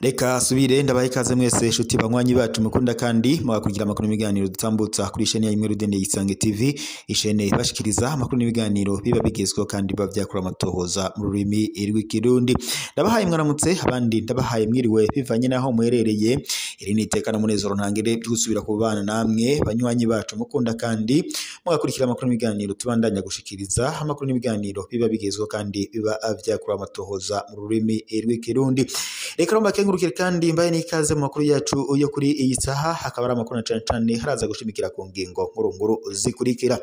Reka subire ndabahe ikaze mwese shuti banywanyi bacu mukunda kandi mugakurikira amakuru n'ibiganiro dutambutsa kuri ishene ya Imwe Rudende Isange TV, ishene ibashikiriza amakuru n'ibiganiro biba bigezweho kandi biba vyakura amatohoza mu rurimi rw'ikirundi. Ndabahaye mwaramutse, abandi ndabahaye mwiriwe bivanye naho muherereye. Iri ni iteka na munezero ntangere byo gusubira kubana namwe banywanyi bacu mukunda kandi mugakurikira amakuru n'ibiganiro tubandanya gushikiriza amakuru n'ibiganiro biba bigezweho kandi biba vyakura amatohoza mu rurimi rw'ikirundi. Reka romba kengurukire kandi mbaye n'ikaze mu makuru yacu yo kuri iyi saha, hakaba ari amakuru na cane cane haraza gushimikira ku ngingo nkuru nkuru zikurikira.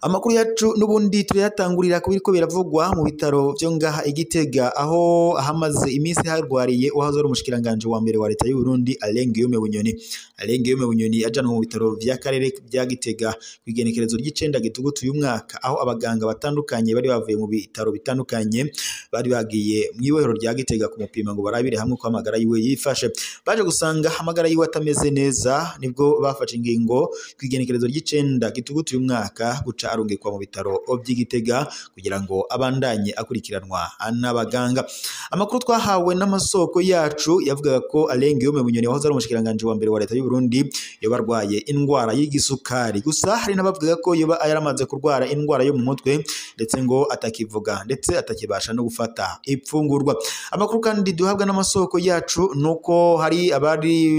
Amakuru yacu n'ubundi turayatangurira ku biriko biravugwa mu bitaro vyo ngaha i Gitega, aho hamaze iminsi harwariye uwahoze ari umushikiranganje wa mbere wa leta y'u Burundi Alain Guillaume Bunyoni. Alain Guillaume Bunyoni yajanwe mu bitaro vy'akarere vya Gitega kw'igenekerezo ry'icenda gitugutu uyu mwaka, aho abaganga batandukanye bari bavuye mu bitaro bitandukanye bari bagiye mw'ibohero rya Gitega kumupima ngo barabire hamwe ko amagara yiwe yifashe. Baje gusanga amagara yiwe atameze neza, nibwo bafashe ingingo kw'igenekerezo ry'icenda gitugutu uyu mwaka guca arungikwa mu bitaro vy'Igitega kugira ngo abandanye akurikiranwa n'abaganga. Amakuru twahawe n'amasoko yacu yavugaga ko Alain Guillaume Bunyoni wahoze ari umushikiranganje wa mbere wa leta y'u Burundi yoba arwaye indwara y'igisukari, gusa hari n'abavuga ko yoba yaramaze kurwara indwara yo mu mutwe ndetse ngo atakivuga ndetse atakibasha no gufata ipfungurwa. Amakuru kandi duhabwa n'amasoko yacu nuko hari abari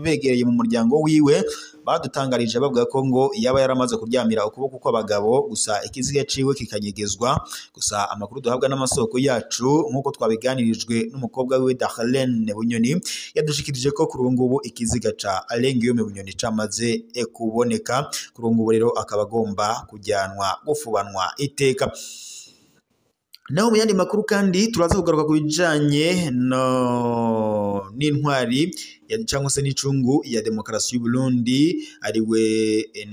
begereye mu muryango wiwe badutangarije bavuga ko ngo yaba yaramaze kuryamira ukuboko kw'abagabo, gusa ikiziga ciwe kikanyegezwa. Gusa amakuru duhabwa n'amasoko yacu nk'uko twabiganirijwe n'umukobwa wiwe Darlene Bunyoni yadushikirije ko kuri ubu ngubu ikiziga ca Alain Guillaume Bunyoni camaze kuboneka, kuri ubu ngubu rero akaba agomba kujyanwa gufubanwa iteka. Naho mu yandi makuru kandi turaza kugaruka ku bijanye n'intwari cyangwa se n'icungu ya demokarasi y'u Burundi ariwe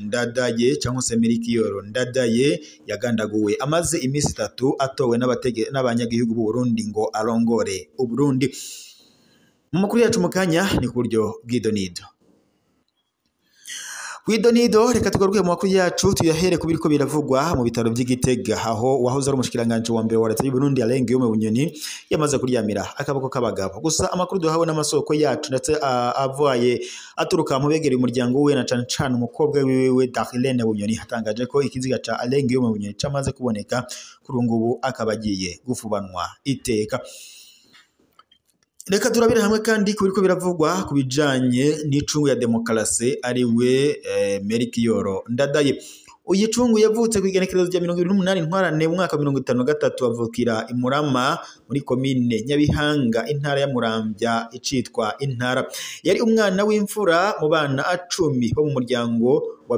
Ndadaye cyangwa se Melchior Ndadaye yagandaguwe amaze iminsi itatu atowe n'abanyagihugu b'u Burundi ngo arongore u Burundi. Mu makuru yacu mu kanya ni ku buryo bw'idonido. Kwidonido reka tugaruke mu makuru yacu tuyahere ku biriko biravugwa mu bitaro vy'Igitega, aho wahoze ari umushikiranganje wa mbere wa leta y'u Burundi Alain Guillaume Bunyoni yamaze kuryamira akaboko k'abagabo. Gusa amakuru duhawe n'amasoko yacu ndetse avuye aturuka mu begereye umuryango we na cane cane umukobwa wiwe Darlene Bunyoni atangaje ko ikiziga ca Alain Guillaume Bunyoni camaze kuboneka, kuri ubu ngubu akaba agiye gufubanwa iteka. Reka turabire hamwe kandi ku biriko biravugwa ku bijanye n'icungu ya demokarasi ariwe Melchior Ndadaye. Uyu cungu yavutse kw'igenekerezo rya 28 Ntwarante mu mwaka wa 1953, avukira i Murama muri komine Nyabihanga, intara ya Muramvya icitwa intara. Yari umwana w'imfura mu bana 10 bo mu muryango wa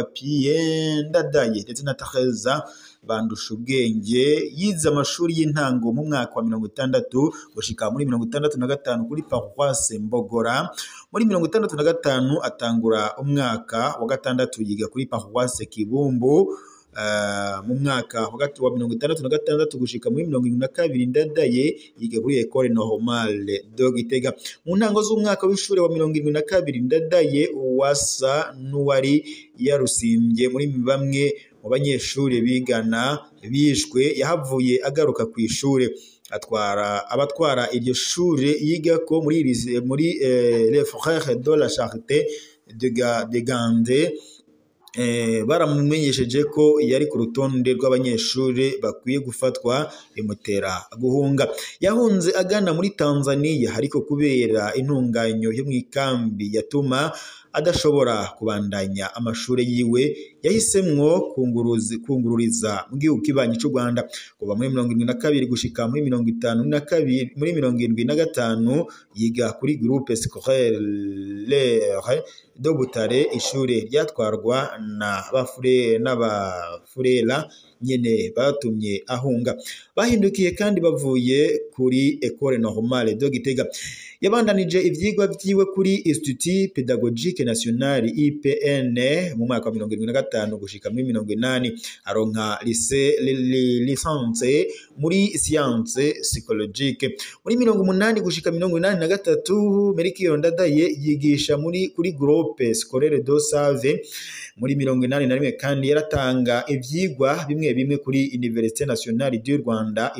Pierre Ndadaye ndetse na Teresa Bandusha ubwenge. Yize amashuri y'intango mu mwaka wa 60 gushika muri 65 kuri Paroisse Mbogora. Muri 65 atangura umwaka wa gatandatu yiga kuri Paroisse Kibumbu. Mu mwaka wa 66 gushika muri 72 Ndadaye yiga kuri Ecole Normale de Gitega. Mu ntango z'umwaka w'ishure wa 72 Ndadaye uwasa n'uwari yarusimbye muri bamwe mu banyeshure bigana bishwe, yahavuye agaruka ku ishure atwara abatwara iryo shure yigako muri Les Frères de la Charité de Gande. Baramumenyesheje ko yari ku rutonde rw'abanyeshure bakwiye gufatwa, bimutera guhunga. Yahunze agana muri Tanzania, ariko kubera intunganyo yo mw'ikambi yatuma adashobora kubandanya amashure yiwe, yahisemwo kungururiza mu gihugu kibanyi c'u Rwanda. Kuva muri 72 gushika muri 52 muri 75 yiga kuri Groupe Scolaire de Butare, ishure ryatwarwa na n'abafurera nyene batumye ahunga. Bahindukiye kandi bavuye kuri Ecole Normale de Gitega. Yabandanije ivyigwa vyiwe kuri Institut Pédagogique National IPN mu mwaka wa 75 gushika muri 80, aronka licence muri science psychologique. Muri 80 gushika 83 Melchior Ndadaye yigisha muri kuri Groupe Scolaire de Save. Muri 81 kandi yaratanga ivyigwa bimwe bimwe kuri Université Nationale du Rwanda.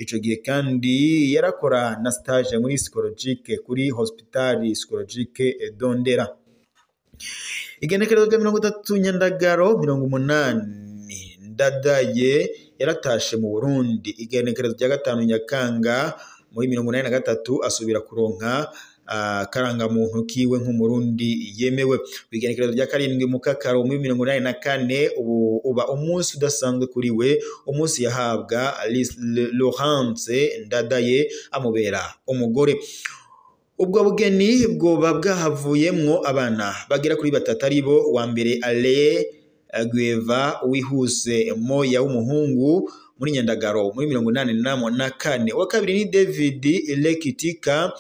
Ico gihe kandi yarakora na stage muri psychologique kuri Hospital Psychologique d'Ondera. Igenekerezo rya 30 Nyandagaro 80 Ndadaye yaratashe mu Burundi. Igenekerezo rya 5 Nyakanga muri 83 asubira kuronka karangamuntu kiwe nk'umurundi yemewe. Igenekerezo rya 7 Mukakaro muri 84 ubu uba umunsi udasanzwe kuri we, umunsi yahabwa Laurence Ndadaye amubera umugore. Ubwo bugeni bwoba bwahavuyemwo abana bagera kuri batatu, aribo wa mbere Ale Gueva Wihuse Moya w'umuhungu muri Nyandagaro muri 84, wa kabiri ni David Lekitika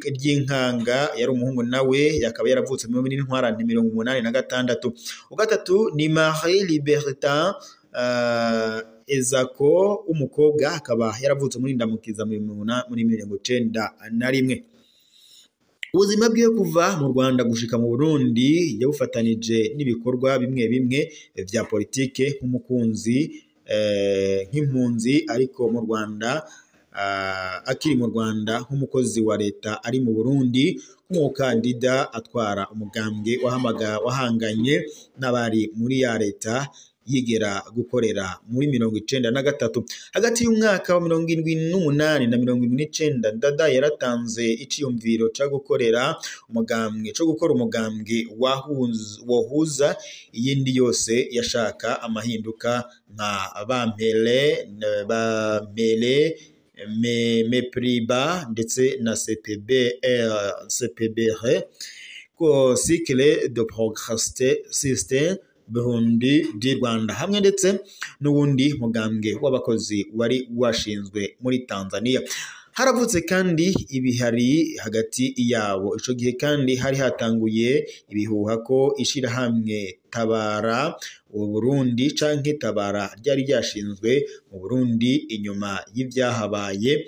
Ryinkanga yari umuhungu nawe yakaba yaravutse muri Ntwarante 86. Ugatatu ni Marie Libertin Ezako umukobwa akaba yaravutse muri Ndamukiza muri 91. Ubuzima bwiwe kuva mu Rwanda gushika mu Burundi yabufatanije n'ibikorwa bimwe bimwe vya politike nk'umukunzi nk'impunzi ariko mu Rwanda, akiri mu Rwanda nk'umukozi wa leta ari mu Burundi nk'umukandida atwara umugambwe wahanganye n'abari muri ya leta yigera gukorera muri 93. Hagati y'umwaka wa 78 na 79 Ndadaye yaratanze iciyumviro co gukorera umugambwe co gukora umugambwe wahuza iyindi yose yashaka amahinduka nka Bampele Mepriba ndetse na CPBR ko cycle de progressiste Burundi di Rwanda hamwe ndetse n'uwundi mugambwe w'abakozi wari washinzwe muri Tanzania. Haravutse kandi ibihari hagati yabo. Ico gihe kandi hari hatanguye ibihuha ko ishirahamwe Tabara Burundi canke Tabara ryari ryashinzwe mu Burundi inyuma y'ivyahabaye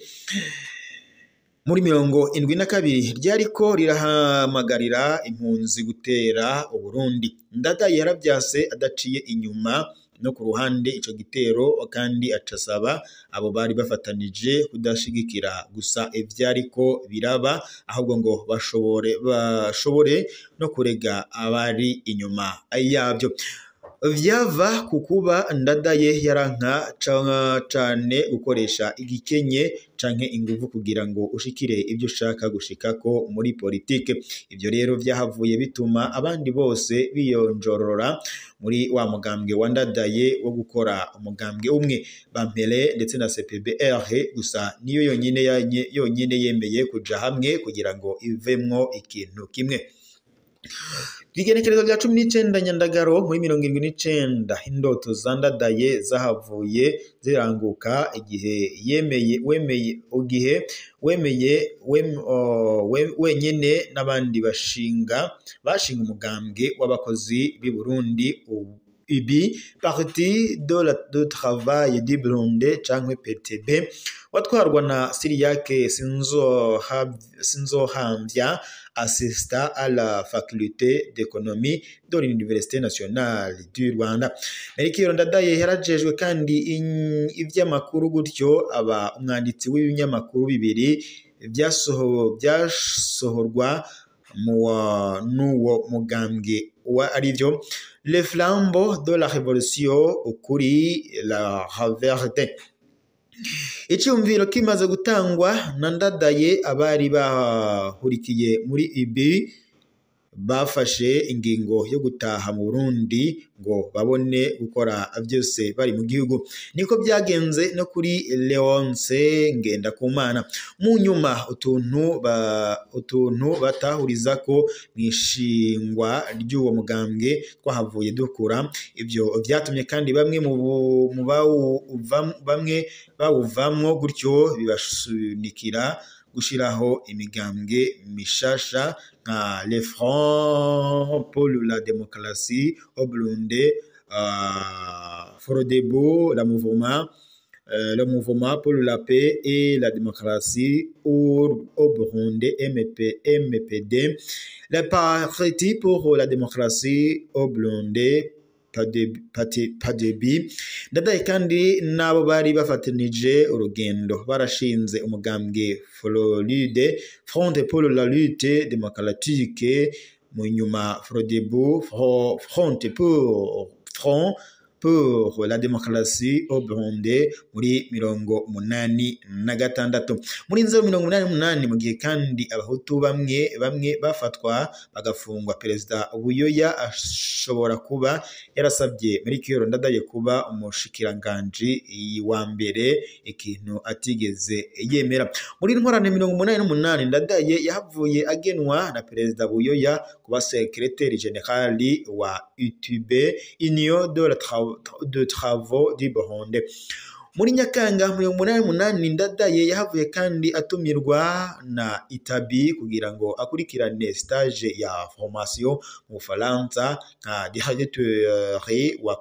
muri 72 ryariko rirahamagarira impunzi gutera Uburundi. Ndadaye yaravyase adaciye inyuma no ku ruhande ico gitero, kandi acasaba abo bari bafatanije kudashigikira gusa ivyariko biraba, ahubwo ngo bashobore no kurega abari inyuma yabyo. Vyava kukuba Ndadaye yaranka cane gukoresha igikenye canke inguvu kugira ngo ushikire ibyo ushaka gushikako muri politike. Ivyo rero vyahavuye bituma abandi bose biyonjorora muri wa mugambwe wa Ndadaye wo gukora umugambwe umwe Bampele ndetse na CPBR gusa niyo yonyine yemeye kuja hamwe kugira ngo ivemwo ikintu kimwe. Igenekerezo rya 19 Nyandagaro muri 79 indoto za Ndadaye zahavuye ziranguka igihe wemeye wenyene n'abandi bashinga umugambwe w'abakozi b'i Burundi ibi Parti de Travail du Burundi canke PTB watwarwa na Siriyake Sinzohamvya, assistant à la faculté d'économie de l'Université nationale du Rwanda. Melchior Ndadaye yarajejwe kandi ivy'amakuru, gutyo aba umwanditsi w'ibinyamakuru bibiri byasohorwa n'uwo mugambwe wa arivyo Le Flambeau de la Révolution, ukuri la vérité. Iciyumviro kimaze gutangwa na Ndadaye, abari bahurikiye muri ibi Bafashe ingingo yo gutaha mu Burundi ngo babone gukora byose bari mu gihugu. Niko byagenze no kuri Leonce Ngendakumana. Mu nyuma utuntu batahuriza ko mwishingwa ry'uwo mugambwe twahavuye dukura. Ibyo byatumye kandi bamwe mu bamwe bawuvamwo, gutyo bibasunikira gushiraho imigambwe mishasha nka Le Front pour la démocratie au Burundi, Frodebu, le mouvement pour la paix et la démocratie au Burundi, MP, MPD, le Parti pour la démocratie au Burundi, PADEBI. Ndadaye kandi n'abo bari bafatanije urugendo barashinze umugambwe Floride, Front pour la lutte démocratique, mu nyuma Frodebu, Front pour la démocratie au Burundi muri 86. Muri nzero 88, mu gihe kandi abahutu bamwe bamwe bafatwa bagafungwa, Perezida Buyoya ashobora kuba yarasabye Melchior Ndadaye kuba umushikiranganji wa mbere, ikintu atigeze yemera. Muri ntwarane 88, Ndadaye yahavuye agenwa na Perezida Buyoya kuba secrétaire général wa UTB, Union de Travaux du Burundi. Muri Nyakanga 88, Ndadaye yahavuye kandi atumirwa na Itabi kugira ngo akurikirane stage ya formation mu Bufaransa nka directeur wa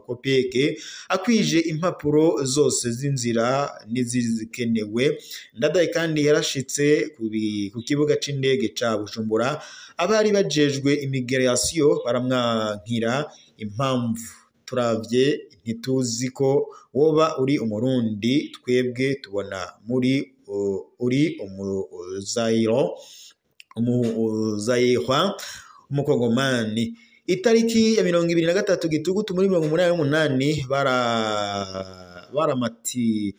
COPEC, akwije impapuro zose z'inzira n'izikenewe. Ndadaye kandi yarashitse ku kibuga c'indege ca Bujumbura, abari bajejwe immigration baramwankira. Impamvu: "Turavye ntituzi ko woba uri umurundi, twebwe tubona muri uri umuzayihwa, umukongomani." Itariki ya 23 Gitugutu muri 88, baramati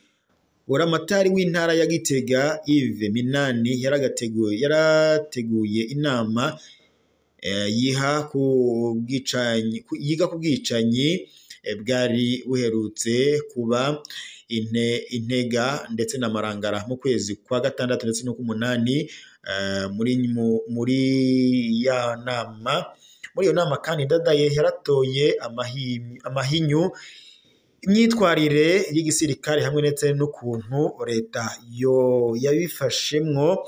buramatari w'intara ya Gitega Yves Minani yarateguye inama yiga ku bwicanyi bwari buherutse kuba Intega ndetse na Marangara mu kwezi kwa gatandatu ndetse no k'umunani. Muri iyo nama kandi Ndadaye yaratoye amahinyu imyitwarire y'igisirikare hamwe ndetse n'ukuntu leta yo yabifashemwo.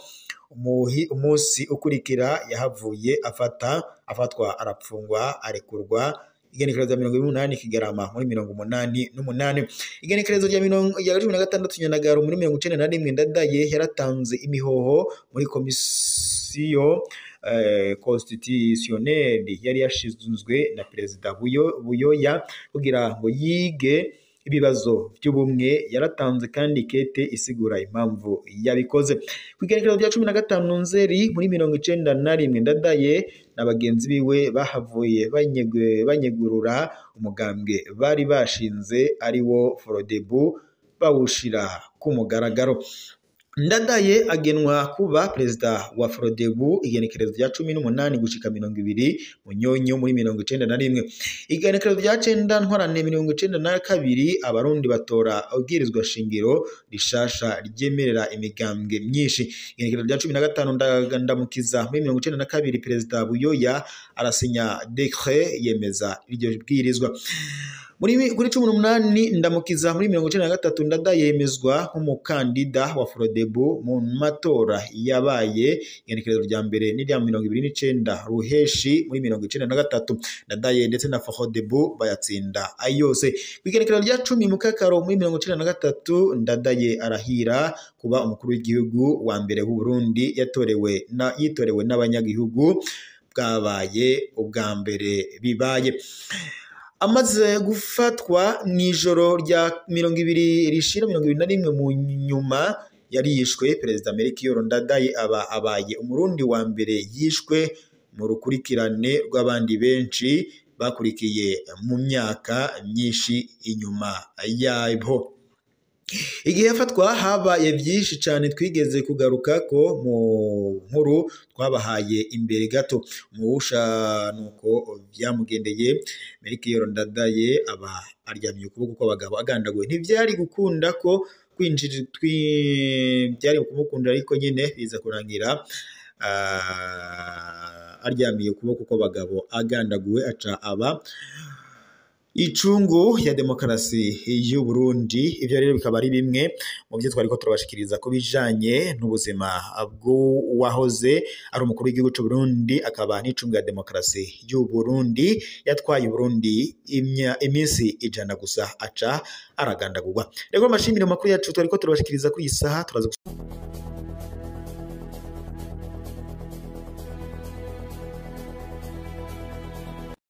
Umunsi ukurikira yahavuye afatwa, arapfungwa, arekurwa igenekerezo rya 28 Kigarama muri 88. Igenekerezo rya 16 Nyandagaro muri 91, Ndadaye yaratanze imihoho muri komisiyo constitutionnelle yari yashinzwe na Perezida Buyoya kugira ngo yige ibibazo by'ubumwe. Yaratanze kandi kete isigura impamvu yabikoze. Ku igenekerezo rya 15 Nzeri muri 91, Ndadaye na bagenzi biwe bahavuye banyegurura umugambwe bari bashinze ari wo Frodebu, bawushira ku mugaragaro. Ndadaye agenwa kuba perezida wa Frodebu igenekerezo rya 18 gushika 20 Munyonyo muri 91. Igenekerezo rya 9 Ntwarante 92, abarundi batora ubwirizwa shingiro rishasha ryemerera imigambwe myinshi. Igenekerezo rya 15 Ndamukiza muri 92, Perezida Buyoya arasinya décret yemeza iryo bwirizwa. Kuri 18 Ndamukiza muri 93, Ndadaye yemezwa nk'umukandida wa Frodebu mu matora yabaye igenekerezo rya mbere n'irya 29 Ruheshi muri 93. Ndadaye ndetse na Frodebu bayatsinda ayose. Ku igenekerezo rya 10 Mukakaro muri 93, Ndadaye arahira kuba umukuru w'igihugu wa mbere w'u Burundi yitorewe n'abanyagihugu, bwabaye ubwa mbere bibaye. Amaze gufatwa mw'ijoro rya 20 rishira 21 mu nyuma yari yishwe. Perezida Melchior Ndadaye aba abaye umurundi wa mbere yishwe mu rukurikirane rw'abandi benshi bakurikiye mu myaka myinshi inyuma yabo. Igihe yafatwa habaye byinshi cyane twigeze kugaruka ko mu nkuru twabahaye imbere gato. Umuhusha nuko byamugendeye, Melchior Ndadaye aba aryamye ukuboko kw'abagabo agandaguwe. Ntivyari gukunda ko kwinjira, byari kumukunda, ariko nyine biza kurangira aryamiye ukuboko kw'abagabo agandaguwe, aca aba icungu ya demokarasi y'u Burundi. Ivyo rero bikaba ari bimwe mu byo twariko turabashikiriza ko bijanye n'ubuzima bw'uwahoze ari umukuru w'igihugu c'u Burundi, akaba n'icungu ya demokarasi y'u Burundi, yatwaye Burundi iminsi 100 gusa aca aragandagurwa. Rero amashimire makuru yacu twariko turabashikiriza kuri iyi saha turaza.